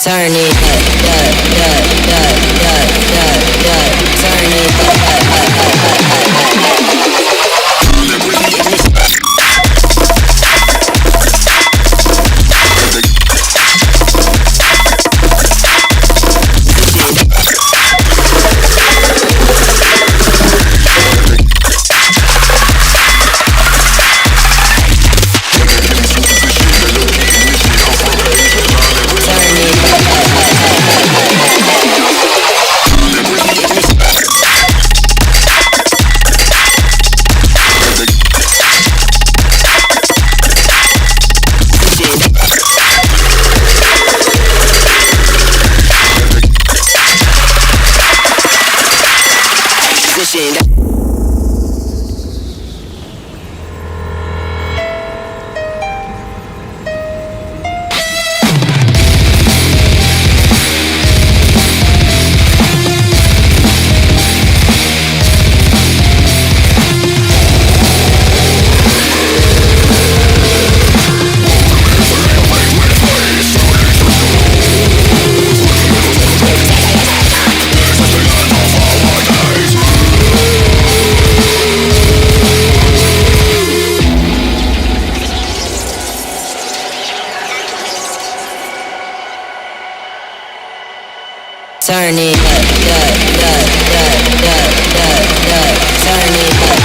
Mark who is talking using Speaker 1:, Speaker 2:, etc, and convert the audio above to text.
Speaker 1: Turn it up, up, up, up, up, up, up. Turn it up, up, up, up, up, up, up. Turn it up, up, up, up, up, up. Position. Turn it up, up, up, up, up, up, up. Turn it up.